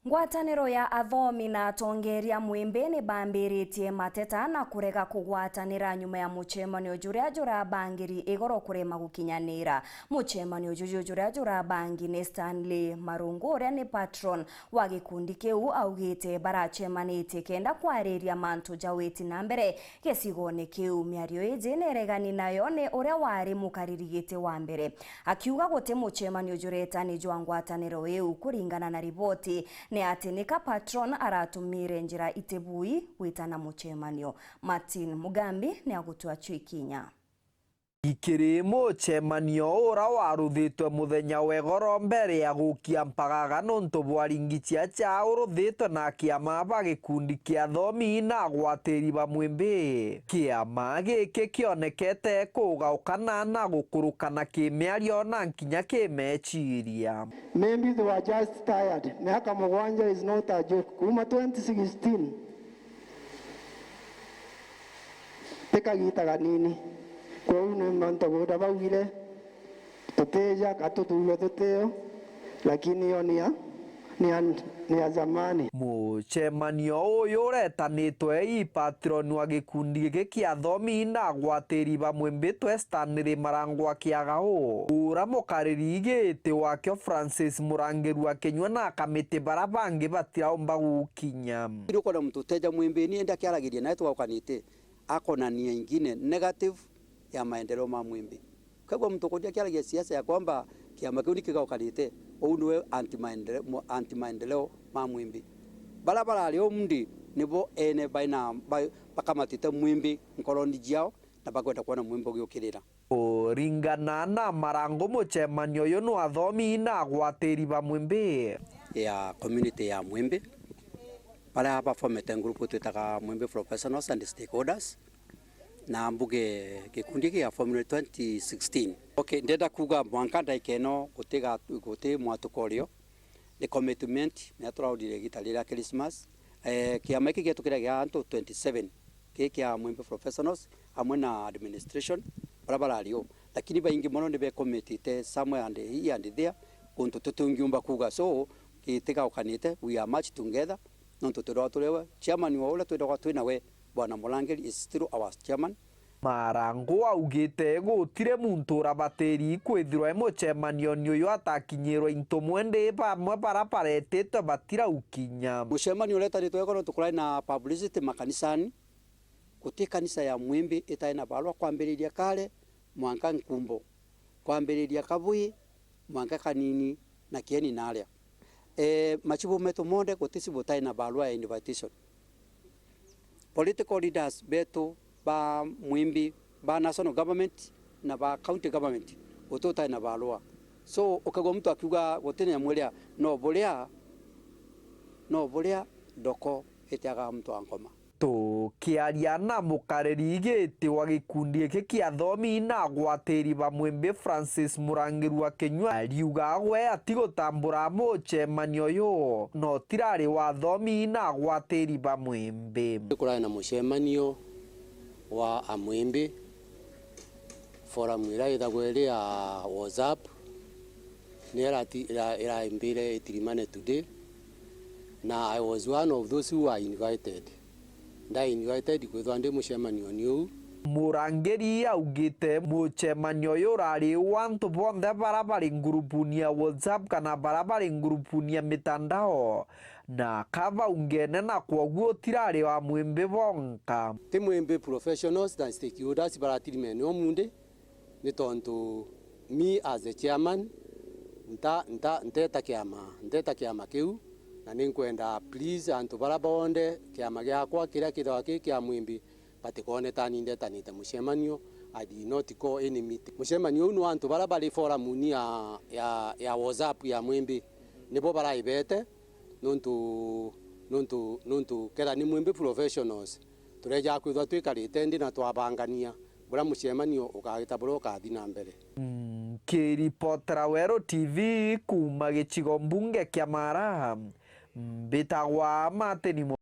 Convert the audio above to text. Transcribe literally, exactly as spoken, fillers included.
Ngwataniro ya athomi na atongeria Mwimbi ni bambiritie mateta na kurega kugwatanira nyuma ya mucemanio juria jurabangiri igoro kurema gukinyanira. Mucemanio juju juria jurabangi ni Stanley Marungu, uria ni patron wa gikundi kiu, augite baracemanitie kenda kwariria mantu ja witi na mbere gicigone kiu. Miario iji ni iregani nayo ni uria wari mukariri giti wa mbere, akiuga guti mucemanio juretani jwa ngwataniro iu. Kuringana na riboti, ni ati nika patron aratumire njira itibui gwitana mucemanio. Martin Mugambi ni agutwachua ikinya. Ikiri mucemanio ura waruthitwe muthenya wa igoro mbere ya gukia mpagaga nontu bwa ringi cia cha uruthitwe na kiama ba gikundi kia athomi na agwatiri ba Mwimbi. Kiama giki kionekete kugaukana na gukurukana kimiario na nkinya kimeciria. Maybe they were just tired. Miaka mugwanja is not a joke. Kuma twenty sixteen, ti kagita ganini. Kwou ni mantu boda baugire, tutija ka tuthurwe tutio, lakini yo ni ya, ni ya, ni ya zamani. Mucemanio uyu uretanitwe i patron wa gikundi giki kia athomi na agwatiri ba Mwimbi twe Stanley Marangwa Kiagao, ura mukariri giti wakio Francis Murangiru Akinyua na akamiti bara bangi batiraumba gukinya. Iri ukona muntu uteja Mwimbi ni indi akiaragiria nawe tugaukanite, akonania ingine negative ya maendeleo ma Mwimbi. Ukaigua muntu kuria akiaragia siasa ya kwamba kiama kiu ni kigaukanite, uu niwe anti maendele-, mo-, anti maendeleo ma Mwimbi. Bara barari o mundi nibo ene baina, ba-, bakamatite Mwimbi nkoroni jiao na bakwenda kwona Mwimbi ugiukirira. Kuringana na Marangu, mucemanio uyu ni athomi na agwatiri ba Mwimbi. Ya community ya Mwimbi, baria bafomete ngurupu twitaga Mwimbi Professionals and Stakeholders, na mbuge gikundi gia formula twenty sixteen. Okay, ndenda kuuga mwanka ndaika ino guti ga-, guti mwatuko urio, ni commitment, na turaurire igita riria Christmas. Eh, kiama giki gietu kiria gia antu twenty seven, ki kia Mwimbi Professionals, amwe na administration, bara barari o. Lakini baingi mono ni bekomitite somewhere and here and there, kuntu tutingiumba kuuga. So, gitigaukanite, we are much together, nontu twithagwa turi we. Chairman wa uria twithagwa twinawe, Bwana Murangiri is still our chairman. Marangu augite gutiri muntu urabatiri kwithirwa e mucemanioni uyu atakinyirwa into mwendi bamwe bara baretitwe batiraukinya. Mucemanio uretanitwe wekwa nontu kurai na publicity makanisani, guti kanisa ya Mwimbi itai na barua kwambiriria kare mwanka nkumbo, kwambiriria kabui mwanka kanini na kieni naria. Eh, machibu metu monthe guti chibu utai na barua ya invitation. Political leaders betu ba Mwimbi, ba national government na ba county government, guti utai na barua. So, ukagua muntu akiuga guti na nyamu iria, no buria, no buria ndoko itiaga muntu wa ngoma. Tukiaria na mukariri giti wa gikundi giki kia athomi na agwatiri ba Mwimbi, Francis Murangiru wa Kinyua, ariuga gwe atigutambura mucemanio uyu, no tirari wa athomi na agwatiri ba Mwimbi. Kurari na mucemanio wa Amwimbi, forum iria ithagwa iri ya WhatsApp, niyo irati-, ira-, iraimbire itirimane today, na I was one of those who were invited. Ndai invited kwithwa ndi mucemanioni uu. Murangiri augite mucemanio uyu urari wa antu bonthe bara bari ngurupuni ya WhatsApp kana bara bari ngurupuni ya mitandao, na ka baungene, na kwoguo tirari wa Mwimbi bonka. Ti Mwimbi professionals na stakeholders baratirimene umundi, ni tontu me as the chairman, nta-, nta-, nteta kiama, nteta kiama kiu, na ninkwenda please antu bara bonthe kiama giakwa kiria kithagwa ki kia Mwimbi batikone tani ndetanite mucemanio, I did not call any meeting. Mucemanio uu ni wa antu bara bari forum-ini ya, ya, ya WhatsApp ya Mwimbi, nibo baraibete, nontu, nontu, nontu kethira ni Mwimbi professionals, tureejaga kwithwa twikarite ndi na twabangania buria mucemanio ukagita buria ukathi na mbere. Nkiripotera Weru T V kuuma gicigo mbunge kia Mara, mbitagwa Martin Mo-